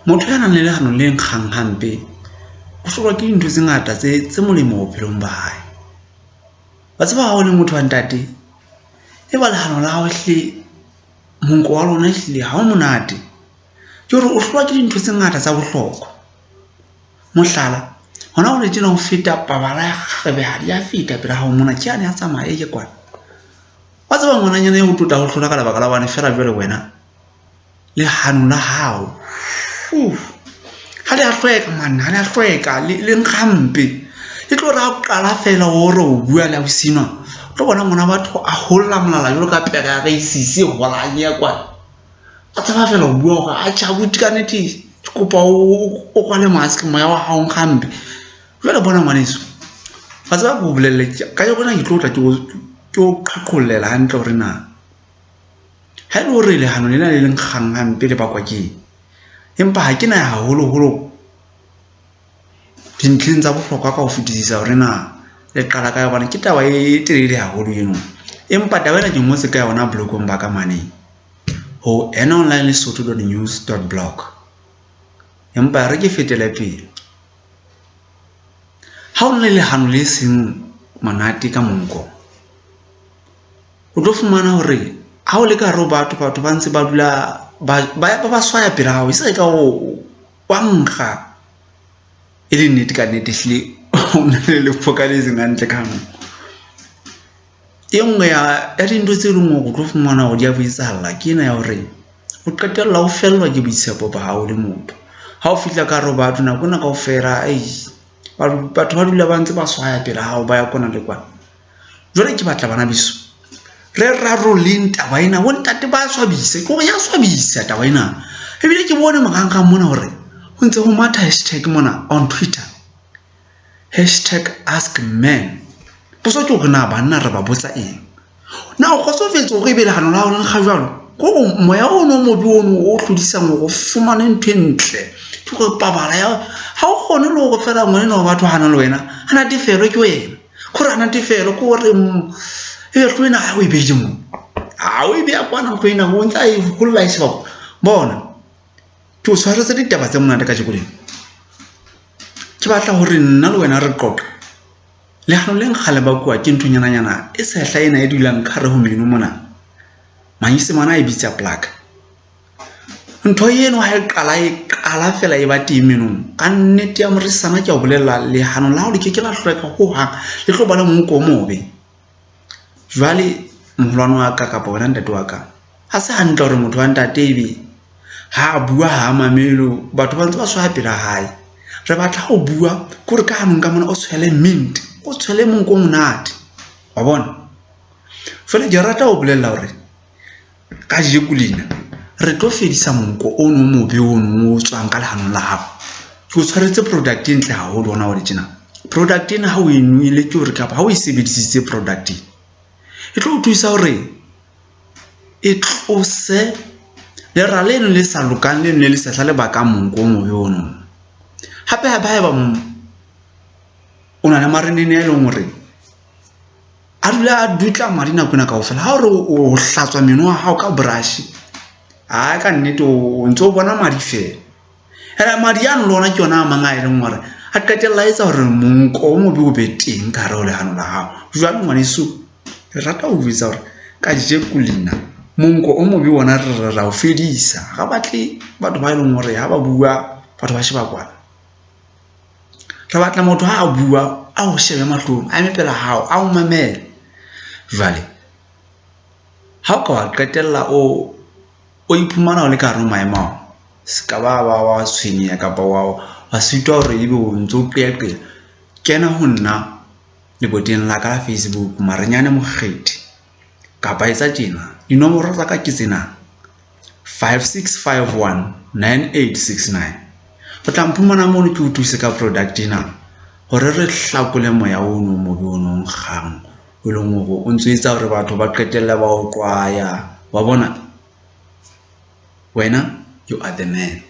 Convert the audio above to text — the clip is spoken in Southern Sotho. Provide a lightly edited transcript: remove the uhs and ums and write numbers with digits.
Motho ya nang le lehano le nkgang hampe o hlolwa ke dintho tse ngata tse molemo bophelong ba hae. Wa tseba ha o le motho wa ntate, e ba lehano la hao ehlile monko wa lona ehlile ha o monate, ke hore o hlolwa ke dintho tse ngata tsa bohlokwa. Mohlala, hona hole tjena ho feta pabala ya kgarebehadi ya feta pela hao mona ke yane ya tsamaya e ye kwana. Wa tseba ngwananyana eo o tlotla ho hlola ka lebaka la hobane feela jwale wena lehano la hao ha le a hlweka man, ha le a hlweka le nkga hampe. E tlo re ha o qala feela o re o bua le ausi enwa, o tlo bona ngwana batho a holla molala jwalo ka pere ya reisisi e holang e ya kwana. A tshaba feela ho bua hore atjhe abuti kannete ke kopa o kwale mask moya wa hao o nkga hampe. Jwale bona ngwaneso wa tseba ke o bolelle kajeko lena ke tlo tla ke o qhaqhollela hantle hore na ha e le hore lehano lena le le nkgang hampe le bakwa keng. Empa ha ke na ya haholoholo dintlheng tsa bohlokwa ka ho fetisisa hore na le qala kae hobane ke taba e telele haholo eno. Empa taba ena ke ngotse ka yona blog-ong ba ka mane ho nonlinelesotho dot news dot blog. Empa re ke fetele pele. Ha o na le lehano le seng monate ka monko, o tlo fumana hore ha o le ka hare ho batho, batho ba ntse ba dula ba swaya pela hao e se ka o wa nkga e le nnete ka nnete ehlile o na le lefoka le seng hantle ka hanong. E nngwe ya dintho tse leng hore o tlo fumana hore di a bo etsahalla ke ena ya hore o qetella o fellwa ke boitshepo ba hao le motho. Ha o fihla ka hare ho batho nako ena kaofela batho ba dula ba ntse ba swaya pela hao ba ya kwana le kwana. Jwale ke batla bana beso re rarolleng taba ena, bontate ba swabisa ke hore ya swabisa taba ena. Ebile ke bone marangrang mona hore ho ntse ho matha hashtag mona on Twitter, hashtag ask men. Potso ke hore na banna re ba botsa eng? Na o kgotsofetse hore ebe lehano la hao le nkga jwalo? Ke hore moya ono o mobe ono o hlodisang hore o fumane ntho e ntle, ke hore pabala ya ha o kgone le hore feela ngwana enwa wa batho hana le wena a natefelwe ke wena. Ke hore a natefelwe ke hore ebe ntho ena ha o e behile moo, ha o e beha kwana ntho ena o ntsa e holla e sheba. Bona ke o tshwaretse ditaba tse monate kajeko lena. Ke batla hore nna le wena re qoqe. Lehano le nkga le bakuwa ke nthonyananyana e sehla ena e dulang ka hare ho meno mona. Manyesemane a e bitsa plug. Ntho eno ha e qala e qala feela e ba teng menong, kannete ya morisana ke a o bolella lehano la hao le keke la hlweka hohang, le tlo ba le monko o mobe. Jwale moholwane wa ka kapa wena ntate wa ka, ha se hantle hore motho wa ntate ebe ha a bua ha a mamele, batho ba ntse ba swaya pela hae. Re batla ha o bua ke hore ka hanong ka mona o tshwele mint, o tshwele monko o monate wa bona. Jwale ke rata ho bolella hore kajeko lena re tlo fedisa monko ono o mobe ono o tswang ka lehanong la hao. Ke o tshwaretse product e ntle haholo hona hore tjena. Product ena ha o e nwele ke hore kapa ha o e sebedisitse product e, e tlo o thusa hore e tlose lera leno le sa lokang leno le lesehla le bakang monko o mobe ono. Hape hape haeba o na le marenene a eleng hore a dula a dutla madi nako ena kaofela, ha o re o hlatswa meno wa hao ka brush, ha ka nnete o ntso bona madi feela. Ene madi ano le ona ke yona a mang a e leng hore a qetella a etsa hore monko o mobe o be teng ka hare ho lehano la hao. Jwale ngwaneso re rata ho jwetsa hore kajeko lena monko o mobe ona re ra o fedisa. Ha re batle batho ba eleng hore ha ba bua batho ba sheba kwana. Re batla motho ha a bua a o shebe mahlong, a eme pela hao, a o mamele. Jwale ha o ka wa qetella o iphumana o le ka hare ho maemo ao, se ka ba wa tshwenyeha kapa wa sitwa hore ebe o ntso qeaqea. Kena ho nna leboteng la ka la Facebook Marenyane Mokgethi kapa etsa tjena, dinomoro tsa ka ke tsena 56519869. O tla mphumana mono ke o thuse ka product ena hore re hlakole moya ono o mobe ono o nkgang, o leng hore o ntso etsa hore batho ba qetelle ba o qwaya. Wa bona wena you are the man.